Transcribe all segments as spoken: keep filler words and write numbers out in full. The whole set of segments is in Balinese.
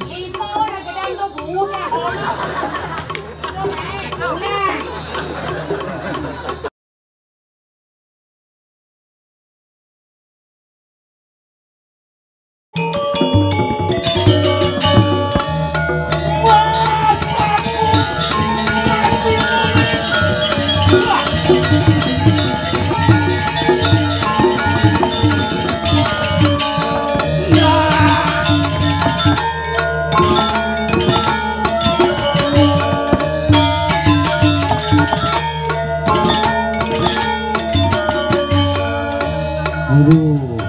Lima orang gedang tu bunga. Bunga. Aduh.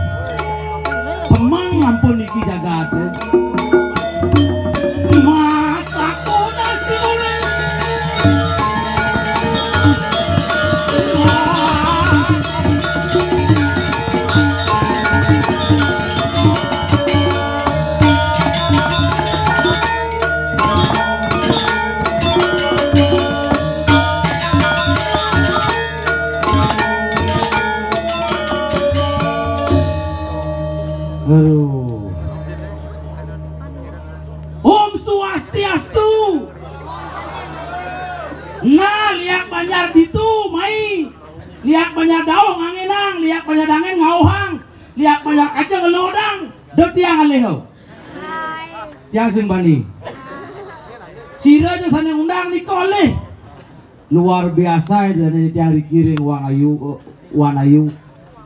Semang ampun niki jagate. Mas, aku nasi goreng. Aduh. Om Swastiastu. Nah, liak Banjar ditu, mai. Liak Banjar dauh ngangenang, liak Banjar dangen ngauhang, liak Banjar kaca ngelodang, dot tiang alih. Tiang sing bani. Sira aja sane ngundang nika alih. Luar biasa ya, dane tiang riki ring Wang Ayu, eh, Wan Ayu.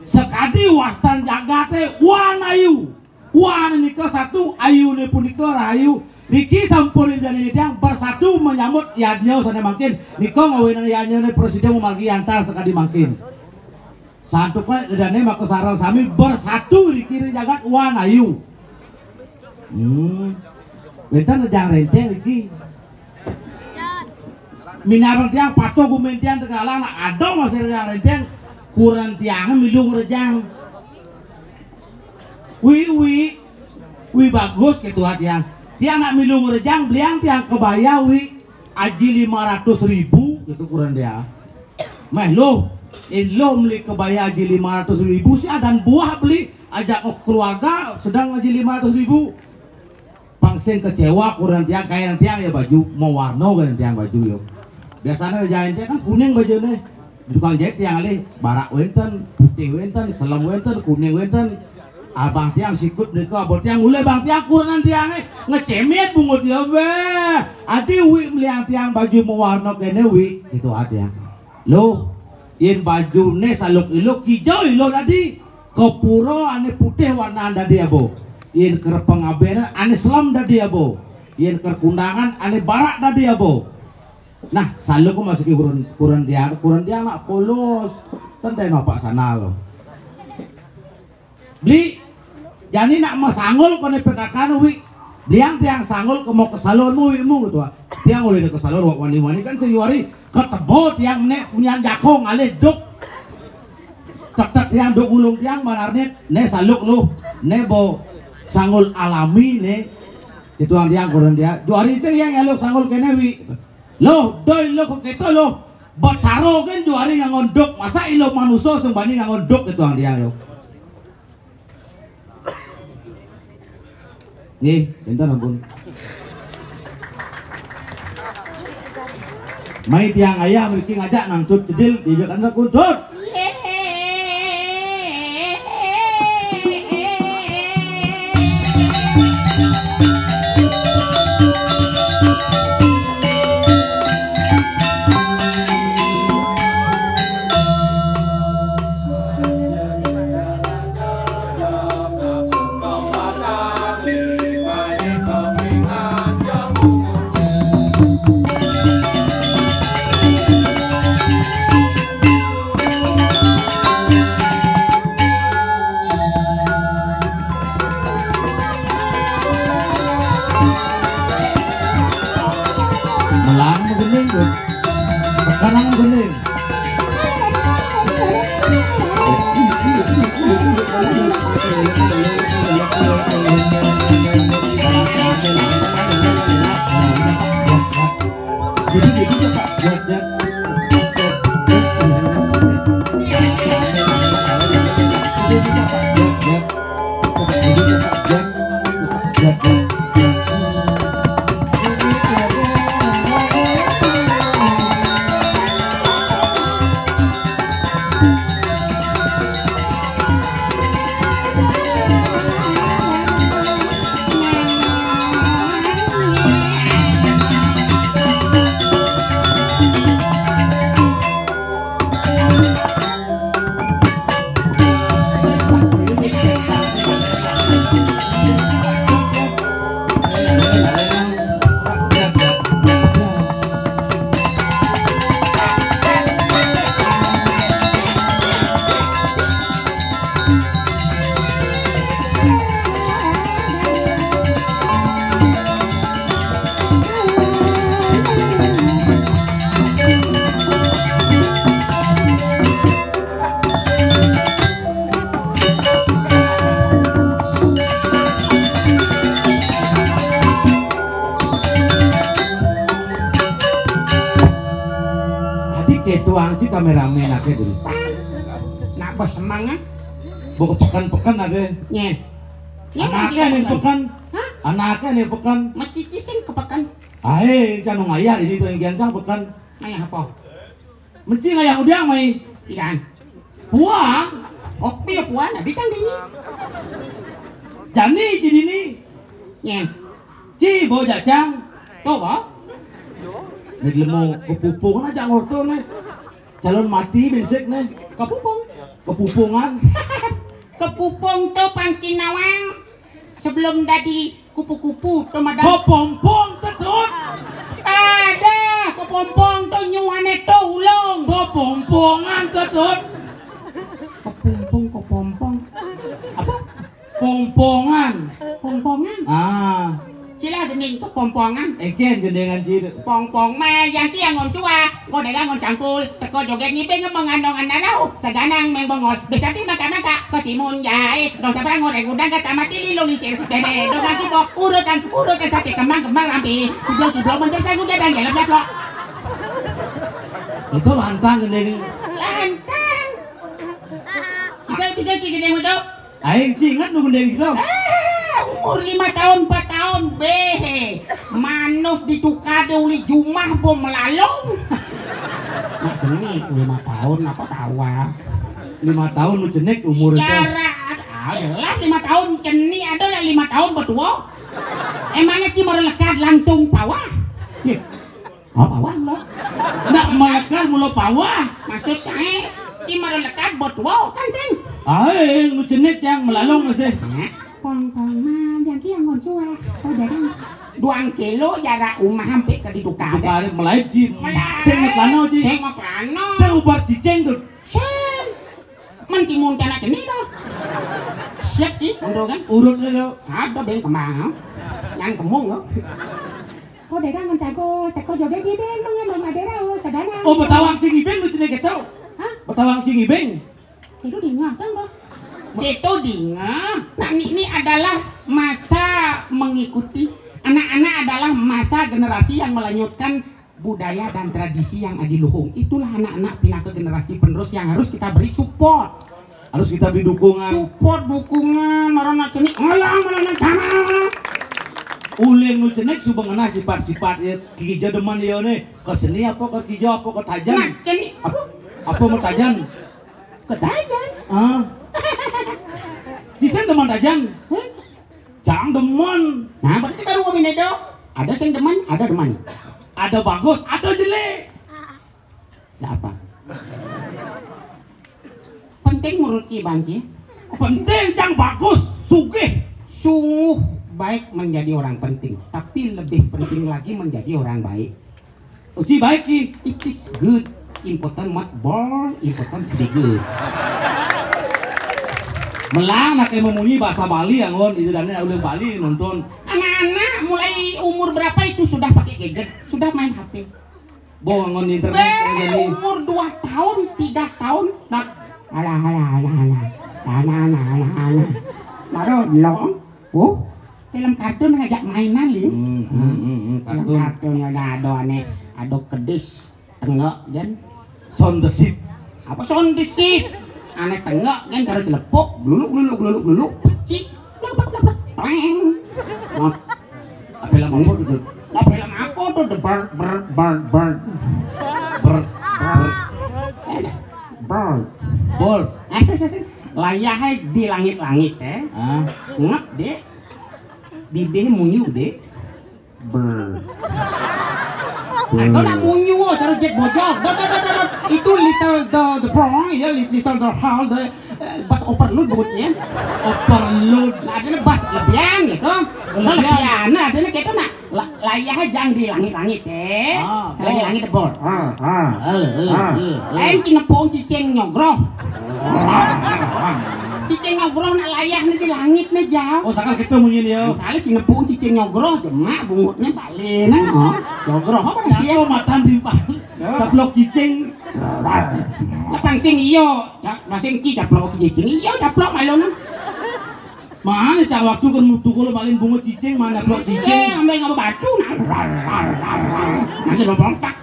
Sakadi wastan jagate Wan Ayu. Wan nika satu, ayune punika rahayu. Riki sampun dane tiang bersatu menyambut yadnya sane mangkin. Nika ngawinang yadnyane prasida mamargi antar sakadi mangkin. Santukan dane maka sareng sami bersatu riki ring jagat Wan Ayu. Hmm. Wenten Rejang Renteng niki. Minab tiang patuh gumin tiang tegalang nak ada masih Rejang Renteng, kurenan tiang milu ngrejang. Wi, wi, wi bagus gitu tiang. Tiang nak milu ngrejang, beliang tiang kebaya, wi. Aji lima ratus ribu gitu kurenan dia. Meh, Luh, in Luh meli kebaya aji lima ratus ribu, si adan buah beli, ajak keluarga sedang aji lima ratus ribu. Pang sing kecewa kurenan tiang, kayan tiang ya baju mawarna kurenan tiang baju yo. Biasane jaen tiang kan kuning bajune. Di tukang jahit tiang alih barak wenten, putih wenten, selem wenten, kuning wenten. Abang tiang sikut nika, abang tiang mulai bang tiang kurenan tiange ngecemit bungut ya, weh. Adi wi meliang tiang baju mawarna kene, wi, gitu adi tiang. Loh, yen bajune saluk iluk ijo ilo dadi, kepura ane putih warnan dadi abo. Yen kerepeng abene ane selem dadi abo. Yen kerkundangan ane barak dadi abo. Nah, saluk masih kurenan, kurenan tiang, kurenan tiang nak polos. Tenten apa sana lo. Beli, jani nak masanggul kone P K K nu, wi. Beliang tiang sanggul ke mau ke salon mu, wi, mu, gitu. Tiang oleh ke salon, wak wani-wani kan sayuari ketebo tiang ne punyan jakong alih duk. Tek-tek tiang duk ulung tiang manarne, ne saluk lu, ne bo sanggul alami ne. Itu ang tiang kurenan tiang. Juari sing yang nyaluk sanggul kene, wi. Loh, doi lo kok keto lo. Betaro kan juari nganggo duk, masa ilo manusa sing bani nganggo duk itu ang tiang yo. Nggih, pinten ampun. Mai tiang ayah mriki ngajak nangtut cedil, diajak anak kuntut. Melang bening, Bun. Tekanan bening. Jadi, jadi, Pak. Buat, buat. Buat, buat. Tuang ci kameramen aké dulu. Nak bos semangat. Bawa ke peken-peken aké. Nyén. Nyén. Anaké nih peken. Hah? Anaké nih peken. Mecici sing ke peken. Aé, kan nu ngayah ini tuh yang gancang peken. Ngayah apa? Meci ngayah udiang mai. Ikan. Puang. Oh, piye puang? Nah, bicang dini. Jani ci dini. Nyén. Ci bawa jacang. Tuh, Bang. Nih lemu kepupung aja ngorto nih. Calon mati besek nih. Kepupung. Kepupungan. Kepupung tuh panci nawang. Sebelum dadi kupu-kupu tuh madang. Kepompong tetut. Ada kepompong tuh nyuane tuh ulung. Kepompongan tetut. Kepompong, kepompong. Apa? Pompongan. Pompongan. Ah. Cila gending tuh pompongan. Eken gendengan cil. Pongpong mah yang tiang ngon cua, ngon dagang ngon cangkul, teko joget ngibing mengandong anarau, saganang meng bongol, besapi mata-mata, ketimun jae, dong sabrang ngoreng udang kata mati lilo lisir, dede dong kaki pok, urutan urutan sapi kembang kembang rampi, kujol kujol mencer sagu jadang jalap japlok. Itu lantang gendeng. Lantang. Bisa bisa ci gendeng wedok. Aing ci inget nu gendeng gitu. Ah, umur lima tahun, empat tahun, béh. Manus ditukade uli jumah bo melalung. Nah, cenit lima tahun apa tawa? Lima tahun nu cenik umur itu. Cara ada lah lima tahun ceni ada lah lima tahun berdua. Emangnya ci mau lekat langsung pawah? Ih, apa wang lo? Nak melekat mula pawah. Maksud saya, ci mau lekat berdua kan sing. Aing nu cenik yang melalung masih. Pong-pong mah yang ki yang ngon suah. Saudara. Duang kilo jarak rumah hampir ke ditukar. Tukar melaib ci. Melaib. Sing metlano ci. Sing metlano. Sing ubar cicing tuh. Sing. Men timun cana ceni dah. Siap ci, mundur kan? Urut dulu. Ada beng kembang. Yang kemung lo. Kau dagang mencago, teko joget di beng, mengenai Madera, oh, sadana. Oh, betawang sing ibeng lu cenik gitu. Hah? Betawang sing ibeng. Itu dingah, tong, Bang. Itu dingah. Nah, ini, ini adalah masa mengikuti, anak-anak adalah masa generasi yang melanjutkan budaya dan tradisi yang adiluhung. Itulah anak-anak pinaka generasi penerus yang harus kita beri support. Harus kita beri dukungan. Support, dukungan, marana cenik, ngoyang, marana damang. Ulin nu cenik suba ngenah sifat-sifat ya, kija demen ya ne. Ke seni apa ke kija apa ke tajan? Nah, cenik. Apa? Apa mau tajan? Kedayan. Ah. Ci sing demen tajan. Hah? Cang demen. Nah, berarti kan ruwet ini, Dok. Ada sing demen, ada demen. Ada bagus, ada jelek. Siapa? Penting menurut Ci Banci. Penting cang bagus, sugih. Sungguh baik menjadi orang penting, tapi lebih penting lagi menjadi orang baik. Uci baik ki. It is good. Important mat bol, important bigel. Melang nak yang memunyi bahasa Bali anggon itu dan udah Bali nonton. Anak-anak mulai umur berapa itu sudah pakai gadget, sudah main H P? Bo anggon internet. Jadi umur dua tahun, tiga tahun, nak alah alah alah alah alah alah alah alah. Baru long. Oh, film kartun ngajak mainan li. Hmm, hmm, hmm, hmm, film kartun. Kartun ada ada aneh, ada kedis, tengok kan. Sound the ship. Apa sound the ship? Aneh tengok kan cara celepok, gluluk gluluk gluluk gluluk gluluk, pecik, lepet lepet, pleng. Nah, apa film apa tuh? Nah, film apa tuh? The bird bird bird bird. Bird. Bird. Bird. Bird. Asik asik. Layahnya di langit-langit ya. Ah. Ngep deh. Bibih munyu deh. Ber. Aku nak munyu cara jet bojol. Dot, dot, dot, dot, dot. Itu little the the boy ya, little the hall the eh, bas overload buatnya. Overload. Nah, ada bas lebihan gitu. Lebihan. Lebihan, nah, ada gitu nah. La- layah jang di langit-langit eh. Ah, lagi oh. Langit bor. Ah, ah. Eh, eh, ah. Eh, eh. Ayo cinepung cicing nyogroh. Cicing nyogroh nak layah nih di langit nih jauh. Oh, sakal gitu munyi dia. Kali cinepung cicing nyogroh, jemak bungutnya balik nah. Oh, nyogroh apa sih ya? Aku matan rimpang. Ya. Caplok cicing. Capang sing iyo, masing ki caplok cicing iyo, caplok malu nah. Mana cak waktu kan tukul paling bungut cicing, mana caplok cicing? Saya ambil ngapa batu nah. Nanti lo bongkak.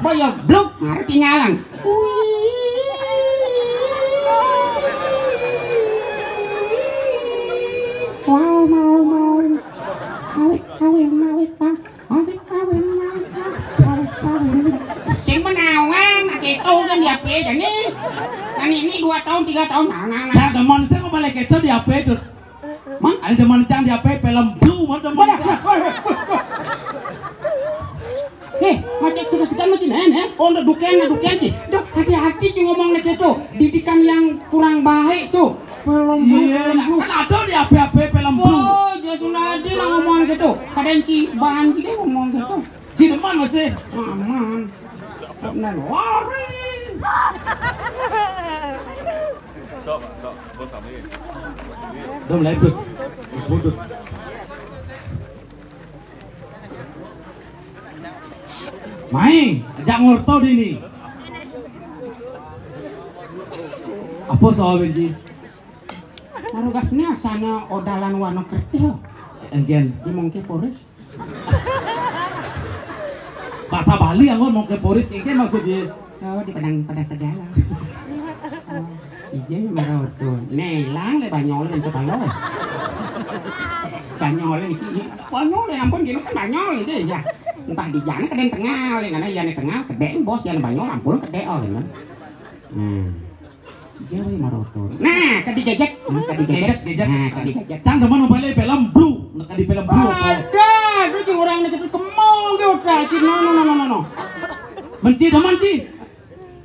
Boyo bluk, mari tinggalan. Wow, mau, mau. Awit, awit, awit, Pak. Awit, awit, awit, Pak. Awit, awit. Sing menawan, kéto kan di H P jani. Kan ini dua tahun, tiga tahun, nah, nah, nah. Cak demen sih mau balik itu di H P tuh. Man, ada demen cang di H P film blue, man, demen cang. Eh, macam suka-suka macam ni, eh? Oh, ndak duken, ndak duken, Ci. Duh, hati-hati, Ci, ngomong nak itu. Didikan yang kurang baik tuh. Film blue, iya, film blue. Kan ada di H P-H P film blue. Oh, dia sudah ada lah ngomong gitu. Kadang Ci, bahan kita ngomong gitu. Ci demen masih. Aman. Nak lari. Stop, stop. Bos, apa ini? Udah mulai tuh. Bos, bos. Mai, ajak ngorto dini. Apa soal benci? Marugasnya sana odalan warna kertil. Engken. Di Mongke Poris. Bahasa Bali yang ngomong ke Poris, engken maksudnya. Oh, di Padang, Padang Tegala. Oh, iya, marah tuh. Nelang le Banyol dan Sepalo. Banyol ini, Banyol ya ampun, gini kan Banyol itu ya. Entah di jana kadén tengal, yang mana yang tengal, kedé bos, yang Banyol ampun kedé, oh, gitu. Hmm. Iya, weh, marah tuh. Nah, kadi gejek. Hmm, kadi gejek. Gejek, gejek. Nah, kadi gejek. Cang demen balik film blue. Nah, kadi film blue. Ada, itu orang nih, tapi kemong dia udah. Ci, no, no, no, no, no, no. Menci demen, Ci.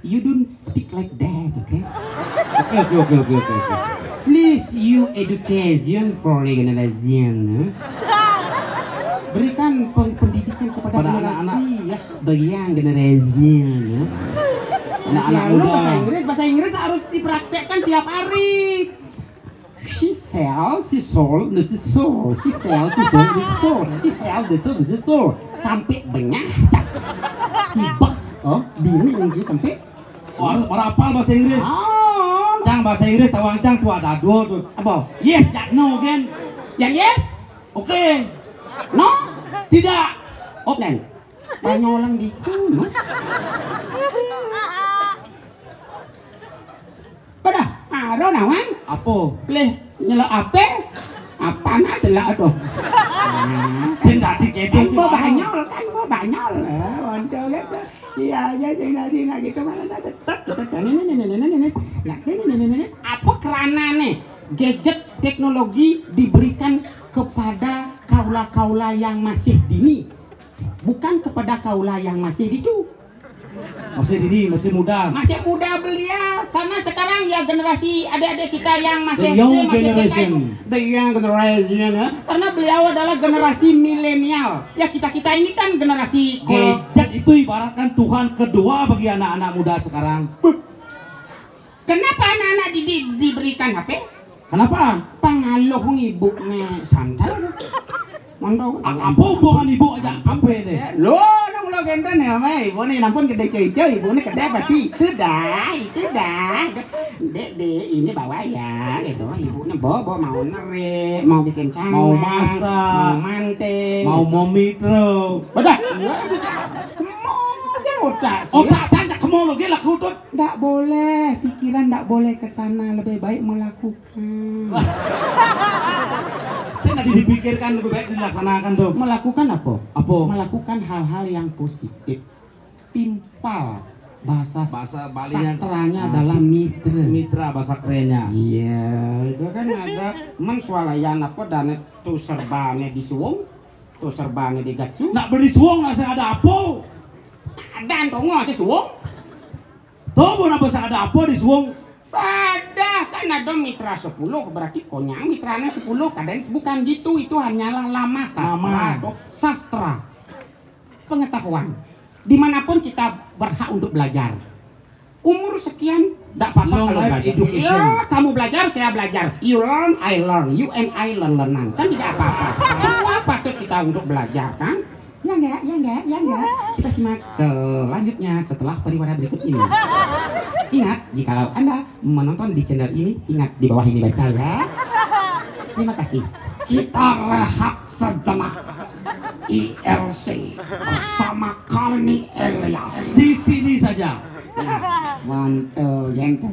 You don't speak like that, okay? Oke, oke, oke, oke, oke, oke. Please, you education for the generation, huh? Berikan peng-, pendidikan kepada generasi, anak-anak, ya, the young generation, ya. Anak-anak muda. Bahasa Inggris, bahasa Inggris harus dipraktekkan tiap hari. She sell, she sold, no, she sold, she sell, she sold, she sold, she sell, she sold, she sold. Sampai benyah, cak. Si bah, oh, dini mungkin sampai. Oh, harus merapal bahasa Inggris. Oh. Cang bahasa Inggris, tawang cang tuh ada dua tuh. Apa? Yes, cak no, kan? Yang yes? Oke. No? Tidak. Oke. Banyolang dikit, no? Pada, aro nawang? Apa? Leh, nyelok apa? Apa nak celak tuh? Sing dadi kepo. Kan gua banyol, kan gua banyol. Eh, untuk gitu. Iya, iya, sing dadi nak gitu mana tak tetep, tetep. Ini, ini, ini, ini, ini. Nah, ini, ini, ini, ini. Apa kerana nih gadget teknologi diberikan kepada kaula-kaula yang masih dini, bukan kepada kaula yang masih ditu. Masih dini, masih muda. Masih muda beliau, karena sekarang ya generasi adik-adik kita yang masih the young S D, masih T K itu generation. The young generation, ya. Karena beliau adalah generasi milenial. Ya, kita-kita ini kan generasi, kalau gadget itu ibaratkan Tuhan kedua bagi anak-anak muda sekarang. Kenapa anak-anak didik diberikan H P? Kenapa? Pengaruh ibu nih santai. Mantap. A-, apa hubungan ibu aja H P deh? Ya, lo, nang lo genten ya, Mai. Ibu nih, nampun kedé cuy-cuy, ibu nih kedé pasti. Itu dah, itu dah. Dek, dek, ini bawa ya, gitu. Ibu nih bawa, bawa mau nere, mau bikin canang, mau masak, mau mante, mau, mau mitro. Udah. Kemong, dia otak. Otak cang kemong lo, gila kudut. Ndak boleh, pikiran ndak boleh ke sana, lebih baik melakukan. Sing tadi dipikirkan lebih baik dilaksanakan tuh. Melakukan apa? Apa? Melakukan hal-hal yang positif. Timpal, bahasa, bahasa Balinya, sastranya, ah, adalah mitra. Mitra bahasa kerennya. Iya, itu kan ada men swalayan apa dan itu serbane disuwung, itu serbane digatsu. Nak beli suwung, nak sing ada apa? Ada tongo sing suwung. Tuh, mun apa sing ada apa di suwung? Pada kan ada mitra sepuluh, berarti konyang mitranya sepuluh. Kadang bukan gitu, itu hanyalah lama sastra. Lama. Atau sastra. Pengetahuan. Dimanapun kita berhak untuk belajar. Umur sekian, tidak apa-apa kalau belajar. Education. Ya, kamu belajar, saya belajar. You learn, I learn. You and I learn, learnan. Kan tidak apa-apa. Semua patut kita untuk belajar, kan? Ya enggak, ya enggak, ya enggak. Kita simak selanjutnya setelah pariwara berikut ini. Ingat, jikalau Anda menonton di channel ini, ingat di bawah ini baca ya. Terima kasih. Kita rehat sejenak. I L C bersama Karni Elias. Di sini saja. Nah, mantul, gentle.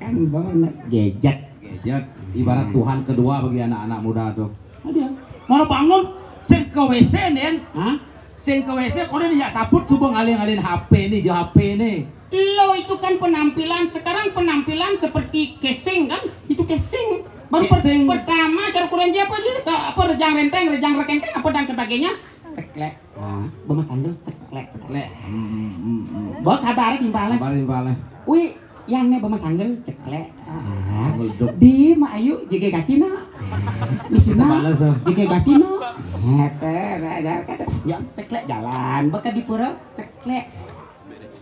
Kan banget gadget. Gadget, ibarat Tuhan kedua bagi anak-anak muda tuh. Aduh. Mana bangun? Sing ke W C, Nen. Hah? Sing ke W C, kau ini ya saput, coba ngalih-ngalihin H P nih, jo H P nih. Lo itu kan penampilan, sekarang penampilan seperti casing kan? Itu casing. Baru per- Casing. Pertama, cara kurang apa aja? Ke- Apa, rejang renteng, rejang rekenteng, apa dan sebagainya? Ceklek. Ah, bemes sandal, ceklek. Ceklek. Hmm, hmm, hmm, hmm. Bawa kabar timpalnya. Kabar timpalnya. Wih, yang nih bemes sandal, ceklek. Ah, meledak. Di ma ayu, jege gati no. Di sini, balas, ah. Jege gati no. Hete, ya, ceklek jalan. Baka di pura, ceklek.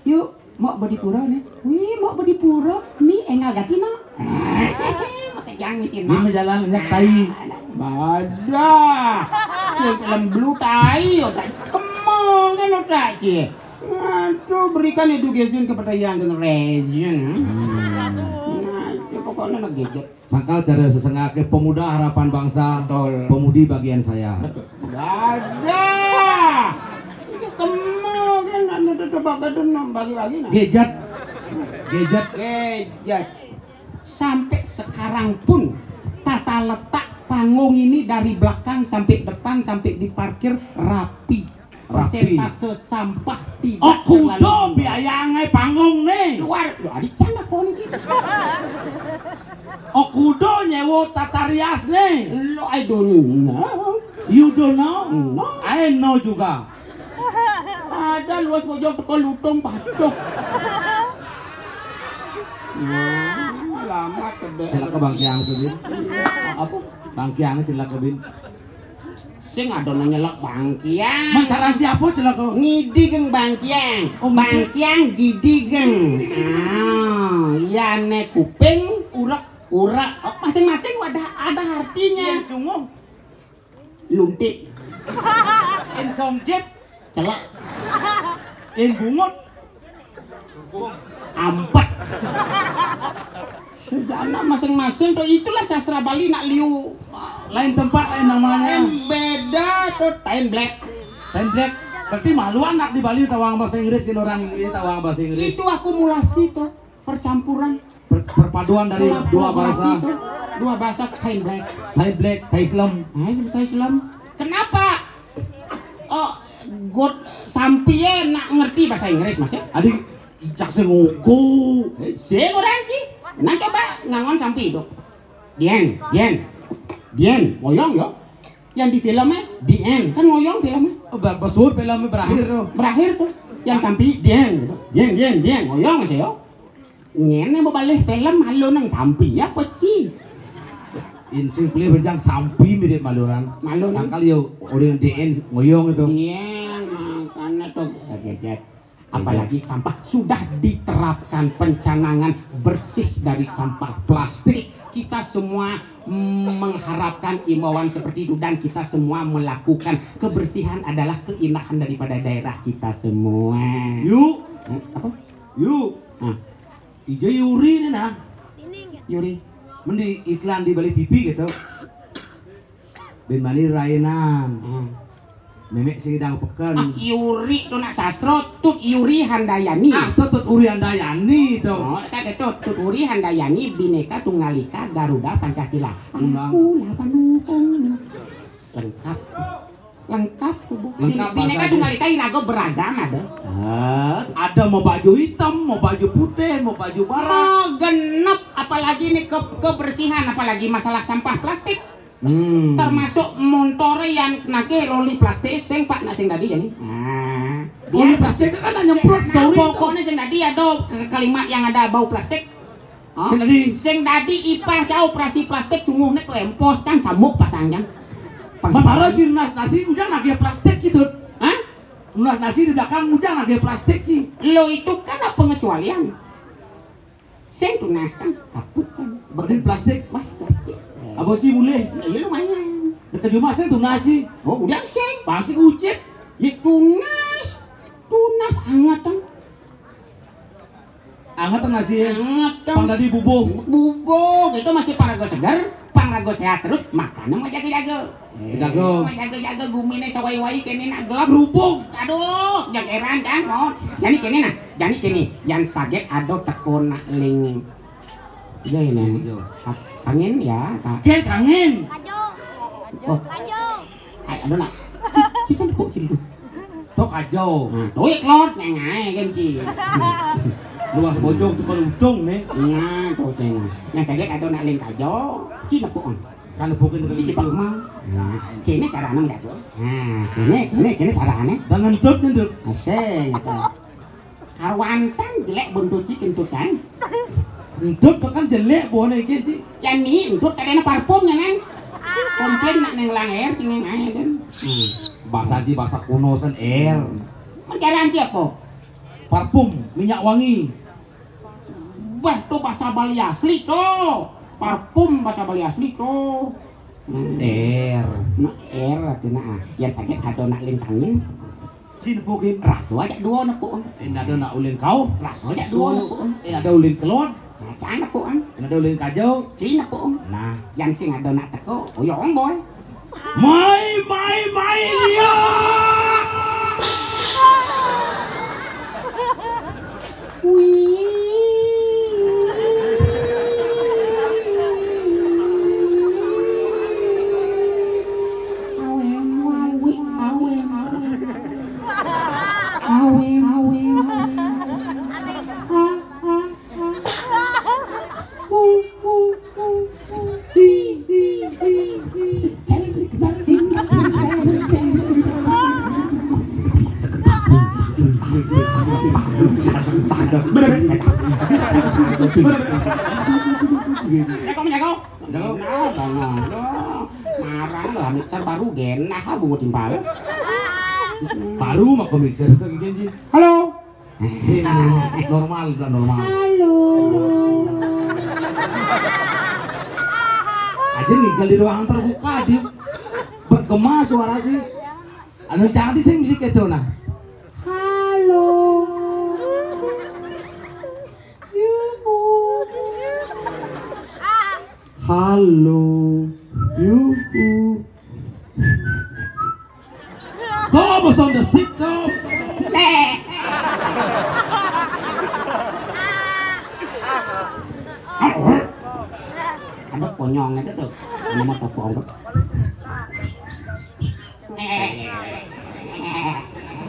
Yuk, mau badi pura nih. Wih, mau badi pura. Ni engal gati no. Makejang di sini. Ini mah jalan nyak tai. Badah. Film blue tai, otak. Kemong kan otak, cie. Aduh, berikan education kepada young generation. Nah, itu pokoknya nak gadget. Sangkal cara sesengake pemuda harapan bangsa, Betul. Pemudi bagian saya. Betul. Ada. Kemong kan anu tuh bagi-bagi nah. Gadget. Gadget. Gadget. Sampai sekarang pun tata letak panggung ini dari belakang sampai depan sampai diparkir rapi. Rapi. Persentase sampah tidak terlalu. Oh, kudu biayange panggung nih. Luar, lu adik canda kau nih. Oh, kudu nyewa tata rias nih. Lo, I don't know. You don't know? No. I know juga. Ada luas bojong teko lutung patuk. Nah, lama kede. Celaka bangkiang tuh, Bin. Apa? Bangkiang celaka, Bin. Sing ada nanya lek bangkiang. Mencari siapa celaka? Ngidigeng bangkiang. Oh, ngidi. Bangkiang gidigeng. Ah, iya ne kuping, urak, urak. Oh, masing-masing ada ada artinya. Iya, cunguh. Luntik. Insonggit. Celak. Inbungut. Ampet. Sudahlah masing-masing tuh itulah sastra Bali nak liu. Lain tempat lain namanya. Lain beda tuh tain black. Tain black. Berarti malu anak di Bali tawang bahasa Inggris kan orang Inggris tawang bahasa Inggris. Itu akumulasi tuh percampuran. Per- perpaduan dari dua bahasa. Kolaborasi tuh. Dua bahasa tain black. Tain black, tain Islam. Nah, itu tain Islam. Kenapa? Oh, god sampi ya nak ngerti bahasa Inggris mas ya? Adi icak sing nguku. Sing orang ki. Nah coba ngangon sampi itu. Dien, dien, dien, ngoyong yo. Yang di filmnya, dien kan ngoyong filmnya. Oh, ba- basur filmnya berakhir tuh. Berakhir tuh. Yang sampi dien, gitu. Dien, dien, dien, ngoyong mas yo. Nyene mau balik film malu nang sampi ya peci. Insing pilih bejang sampi mirip maluran. Maluran. Sangkal yo orang dien ngoyong itu. Iya, makanya tuh. Apalagi sampah sudah diterapkan pencanangan bersih dari sampah plastik. Kita semua mengharapkan imbauan seperti itu dan kita semua melakukan kebersihan adalah keindahan daripada daerah kita semua. Yuk. Hmm, apa? Yuk. Nah. Ijo Yuri nih nah. Yuri. Mending iklan di Bali T V gitu. Bin Mani Rainan. Hmm. Memek sing idang peken. Ah, Yuri tuh nak sastro, Tut Yuri Handayani. Ah, Tut, Tut Uri Handayani tuh. Oh, tak ada tuh, Tut Uri Handayani Bhinneka Tunggal Ika Garuda Pancasila. Undang. Aku lah pendukung. Lengkap. Lengkap tuh, Bu. Lengkap. Bhinneka bahasa Tunggal Ika iraga beragam ada. Ah, ada mau baju hitam, mau baju putih, mau baju barak. Mau genep, apalagi nih ke kebersihan, apalagi masalah sampah plastik. Hmm. Termasuk montore yang nake roli plastik sing pak nak sing dadi ya nih. Nah, roli plastik kan hanya nyemprot story. Pokoknya sing dadi ada ke- kalimat yang ada bau plastik. Hah? Sing dadi. Sing dadi ipah cau operasi plastik cunguh nek empos kan samuk pasang kan. Mentara di lunas nasi ujang nagih plastik gitu. Hah? Lunas nasi di belakang ujang nagih plastik ki. Lo itu kan ada pengecualian. Sing tunas kan kaput kan. Berarti plastik. Mas plastik. Abang Ci mulih. Iya lumayan. Dekat rumah saya tunas sih. Oh udah sing. Pasti ucit. Ya tunas. Tunas anget kan. Anget kan nasi ya? Anget kan. Pang tadi bubuh. Bubuh itu masih paraga segar. Pang raga séhat terus, makané mau jaga-jaga. Jaga. Mau jaga-jaga guminé sawai-wai kéné nak gelap. Rubung. Aduh, jageran kan, non. Jani kéné nah, jani kéné, yan saget ada teka nak ling. Iya ini. Iya. Kangin ya, Kak. Kén kangin. Kajo. Oh. Kajo. Ay, aduh nak. Kita nepuk sini. Tok ajo. Nah, tuh ya kelot, neng ae kan ki. Luas bojong tuh kalau udung nih. Nah, tuh sing. Nah, saget ada nak ling kajo. Ci nepuk. Kan nepukin Ci di Pak Mang. Nah, kéné carané, Mbak. Nah, kéné, kéné, kéné carané. Dengan tut nih, tut. Asik, gitu. Karuan san jelék buntu ci kentut kan. Entut kan jelék bone iki, Ci. Ya ni entut kadéna parfum ya kan. Komplain nak neng lang air tinggal aja kan. Hmm. Bahasa Ci bahasa kuno san air. Mencari anti apa? Parfum, minyak wangi. Bah, tuh bahasa Bali asli tuh. Parfum bahasa Bali asli tuh. Hmm. Air. Nah, air artinya ah. Yang sakit ada nak lintangin. Ci nepukin. Ratu aja dua nepuk. Ini ada nak ulin kau. Ratu aja dua nepuk. Ini ada ulin kelon. Nah, cang nepuk kan. Ini ada ulin kajau. Ci nepuk. Nah, yang sing ada nak teko, oh ya ong boy. Mai, mai, mai, Lia. Wih. Aweng, aweng, aweng, aweng. Aweng, aweng, aweng. Ah, ah, ah, ah. Ku, ku, ku, ku. Hi, hi, hi, hi. Jago, jago. Jago. Nah, bang, nah. Marang lah, mixer baru genah, ah, bungut timpal. Baru mah kok mixer itu gini, Ji. Halo. Sing, normal, udah normal. Halo. Aja ninggal di ruangan terbuka, Ji. Bergema suara, Ji. Anu cantik sing musik itu, nah. Halo. Yuhu. Halo. Yuhu. Go, bos on the seat, go. Nek. Ada konyong itu tuh. Ini mah topong.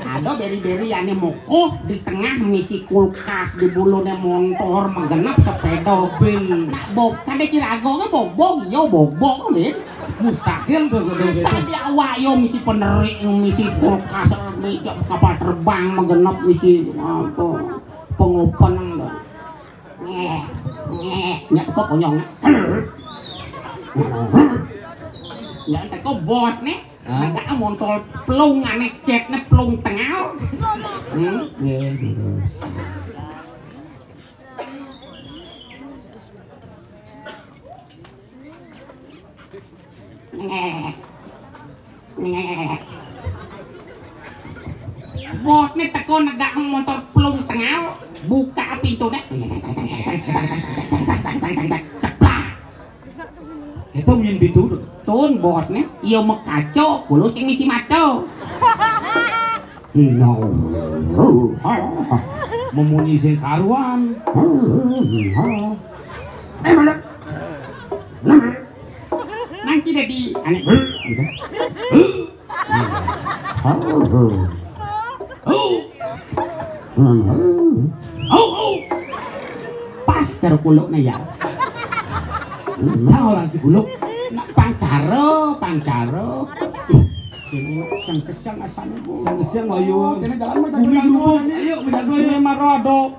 Ada beri-beri ane mokoh di tengah misi kulkas di bulune montor menggenap sepeda mobil. Nak bob, kade kira ago ke bobog, yo bobog, Lin. Mustahil tuh, tuh, tuh. Masa di awak yo misi penerik, misi kulkas, misi kapal terbang menggenap misi apa, pengopen. Nya teko konyong. Nya teko bos nih. Hah? Ada montol pelung ane chat ne pelung tengal. Hmm? Iya, gitu. Bos nih teko negak motor pelung tengal, buka pintu deh. Ceplak. Itu main pintu tuh. Tun bos nih, iya mekaco, kulo sing misi mato. No. Memunyi sing karuan. Eh, mana? Nang kita di ane. Gitu. Hau, hau. Pas karo kulukne ya. Nah, orang Cikuluk. Nak pancaro, pancaro. Ini kesang-kesang asane, Bu. Kesang-kesang, ayo. Kene jalan mah. Bumi berubah. Ayo, bejago, ayo. Ini maro ada,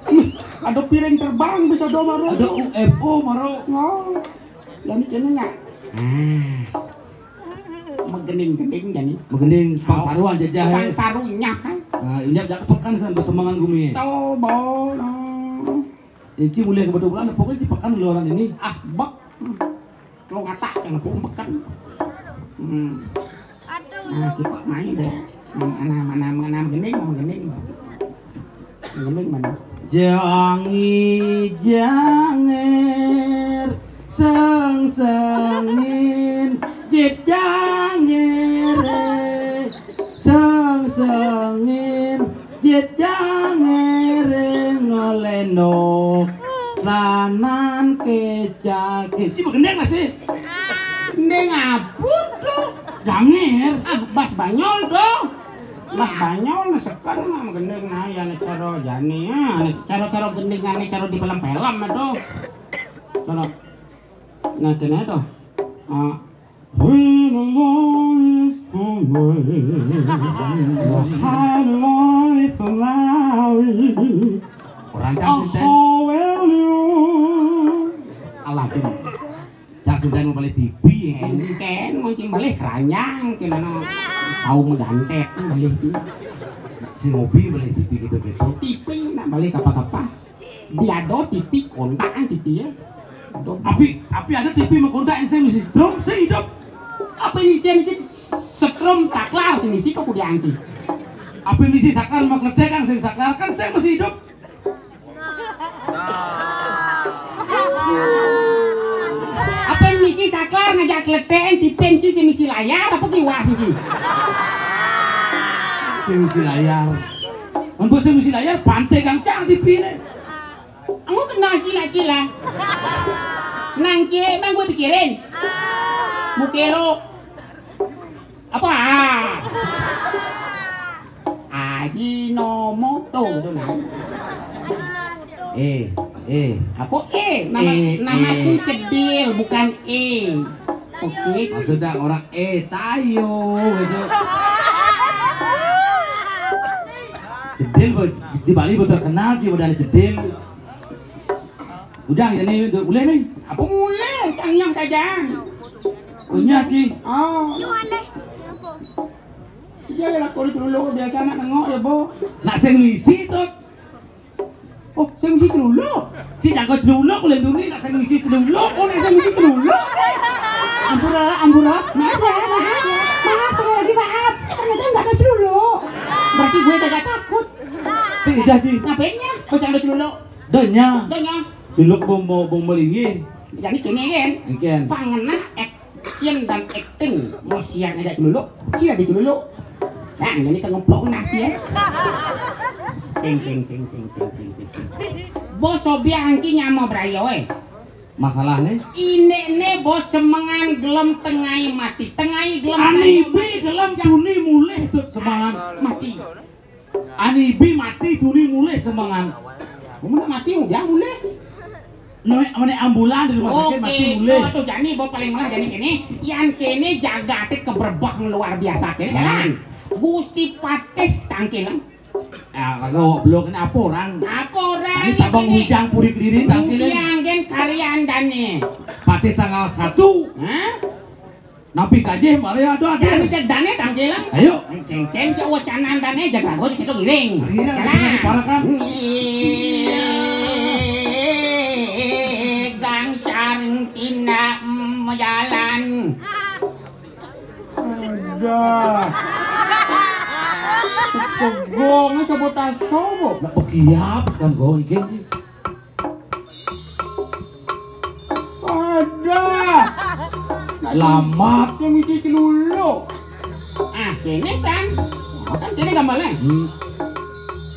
ada piring terbang bisa do maro. Ada U F O maro. Wah. Lah ini kene nak. Nah. Megening-gening jani. Megening, pang saruan jajah, eh. Pang saru nyah, kan? Nah, nyah jak tekan san besemangan gumi. Tuh, bol, nah. Inci mulai kebetulan, pokoknya ci pekan luaran ini. Ah, bek. Lo kata yang aku pekan. Hmm. Nah, kita main deh. Mana, mana, mana, mana gening, mau gening. Gening mana? Jangi, janger, Sengsengin jit jangere, sengsengin jit jangere ngeleno lanan kecake. Ci begendeng lah sih. Ndeng apa to? Janger. Ah, Bas Banyol to. Bas Banyol nah seken nah gendeng nah ya nek cara jani ya, nek cara-cara gendengane cara di film-film to. Cara nah kene to. Ah, when the Lord is coming, the high Lord is coming. Orang cang sinten? Hallelujah. Alah, Cing. Cang sinten mau balik T V ya, kan? Enten, mau cing balik keranjang, gimana? Tahu menggantet, balik. Si Robi balik T V gitu-gitu. T V, nak balik apa-apa. Dia do T V, kontak kan T V ya. Do. Tapi, tapi ada T V mau kontak yang saya mesti strom, saya hidup. Apa ini saya mesti setrum saklar sini sih kok udah anti. Apa ini sih saklar mau kerja kan saya saklar kan saya masih hidup. Apa misi saklar ngajak kletek, tipen ci si misi layar, apa kiwas iki? Si misi layar. Mun bos si misi layar, pantai kang cang dipine. Aku kenal cila-cila. Nang cilik bang gue pikirin. Mukelo. Apa? Ajinomoto to nah. Eh, eh. Apa eh? Nama, eh, namaku eh. Cedil, bukan eh. Oke. Maksudnya orang eh tayo gitu. Cedil di Bali betul terkenal sih udah ada cedil. Udah ini udah mulai nih. Apa mulai? Tanyang saja. Punya sih. Oh. Iya, ya, lakoni celuluk biasa nak nengok ya, Bu. Nak sing misi to. Oh, sing misi celuluk. Ci jago celuluk, boleh dulu nak sing misi celuluk. Oh, nak sing misi celuluk. Ampura, ampura. Maaf, maaf, maaf. Maaf, sekali lagi maaf. Ternyata nggak ada celuluk. Berarti gue kagak takut. Sing jadi. Ngapainnya? Pas ada celuluk. Donya. Donya. Celuluk bom, bom, bom melinggi. Jadi kene kan. Ikan. Pangenah action dan acting. Mau siang aja dulu. Siang di dulu. Nah, jadi tengeplok nah ya. Ting, ting, ting, ting, ting, ting, ting. Bos Sobi angki nyama brayo eh. Masalahnya? Ini nih bos semengan gelem tengai mati. Tengai gelem. Ani bi gelem tuni mulih tuh semengan. Mati. Ani bi mati tuni mulih semengan. Kamu nak mati udah mulih. Nek ambulan di rumah sakit mati mulih. Oke, tuh jani bawa paling melah jani kene. Yan kene jagate kebrebah luar biasa kene jalan. Gusti Patih Tangkilang. Ah, kalau belum kena apa orang? Apa orang? Ini tabang hujang puri kediri tangkilang. Yang gen karyan dane. Patih tanggal satu. Hah? Napi kajih mari ada ada. Jadi cedane tangkilang. Ayo. Ceng-ceng ke wacanan dane jagrago kita giring. Iya, jalan. Parakan. Gang sareng tina majalan. Ada. Kegongnya sebut asobo. Nak bekiap kan gong iki. Ada. Lamat. Sing isi celuluk. Ah, kene sang. Kan kene gambarnya. Hmm.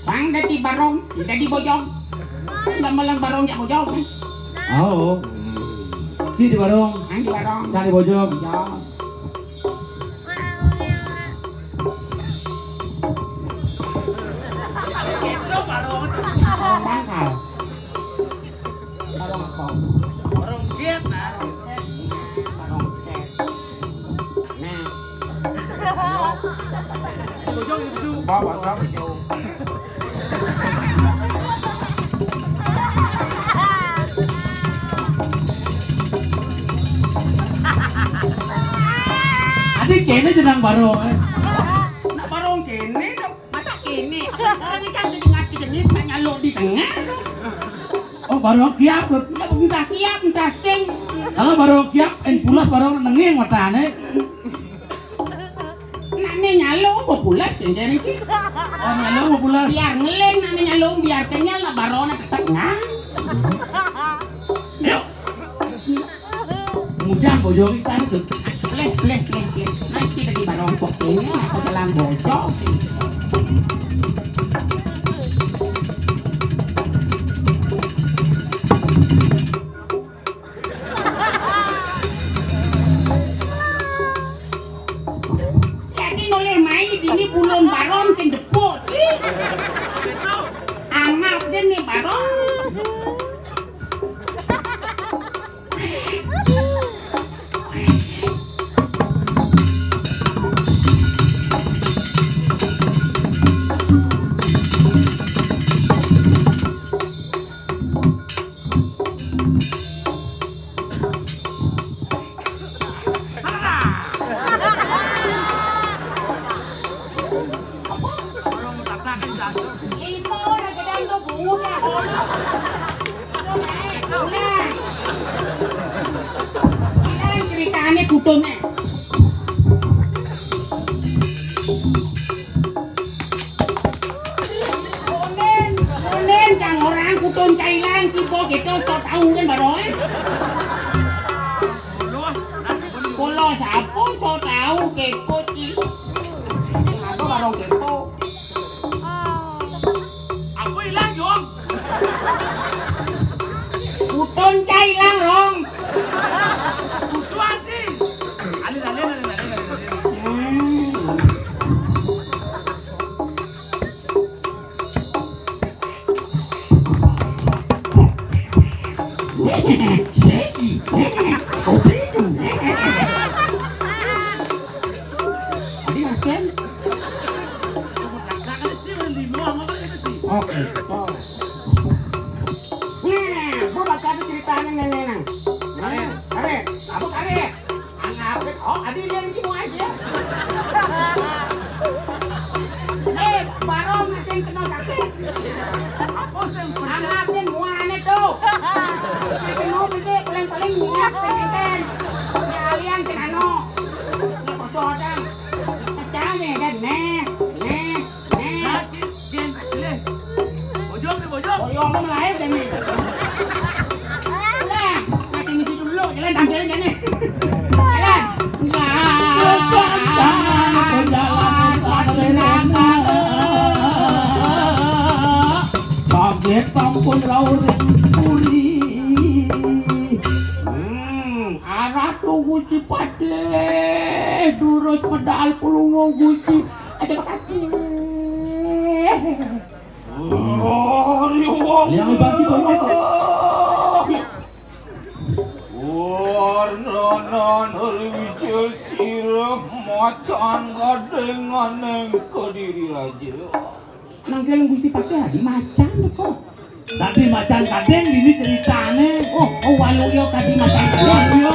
Sang dadi barong, dadi bojong. Kan gambaran barong jak bojong. Oh. Si di barong. Sang di barong. Sang di bojong. Bojong. Barong tangkal. Barong apa? Barong jet, ah. Barong jet. Nah. Bojong ini bisu. Bawa, bawa. Adi kene jenang barong, eh. Nak barong kene dong. Masa kene? Orang cang kejengit-kejengit nak nyaluk di tengah. Oh, barong kiap. Entah kiap, entah sing. Kalau barong kiap, en pulas barong nenging matane. Nak ne nyaluk apa pulas kene iki? Oh, nyaluk apa pulas? Biar ngeling nak ne nyaluk, biar kenyal nak barong tetep nang. Yuk. Jang bojo iki tadi tuh. Leh, leh, leh, leh. Nah, iki tadi barong kok ini, aku jalan bojo. Jadi noleh mai dini bulon barong sing depuk. Ih. Angap dene barong. Imo udah gedang tuh bungut lah. Udah. Sekarang ceritanya kudune. Kunin, kunin, kang orang kudun cailan, kibo gitu, so tau kan, Baro, eh? Kula sapa so tau kepo, Ci? Aku Baro kepo. Aku ilang, Jong. Kudun cailan, Rong. Kudu, Ci. Alin, alin, alin, alin, alin, alin. Hmm. Seki, Scooby-Doo. Tadi Hasan. Oke. Nah, gua bakal ada ceritanya nenek nang. Nah, Karin, apa Karin? Angapin, oh, adi dia di semua aja. Eh, barong sing kena sakit. Aku sing kena. Angapin muane tuh. Sing kena gede, paling-paling minyak sing enten. Kalian kena no. Ini kosotan. Pecah nih, dan nih, nih, nih. Nah, Cin, Cin, Cin. Bojong nih, bojong. Bojong apa melahir, Cin? Udah, masih misi dulu, jalan tampilin, Cin, nih. Jalan. Saged sampun lauring puri. Hmm, arah tuh Gusti Patih, durus medal pulunga Gusti. Aja Patih. Liang bagi banget. Warnana Nurijasira macan gadenganing Kediri Raja. Nang keleng Gusti Patih adi macan kok. Tadi macan kadeng dini ceritane. Oh, oh, waluya kadi macan kadeng. Waluya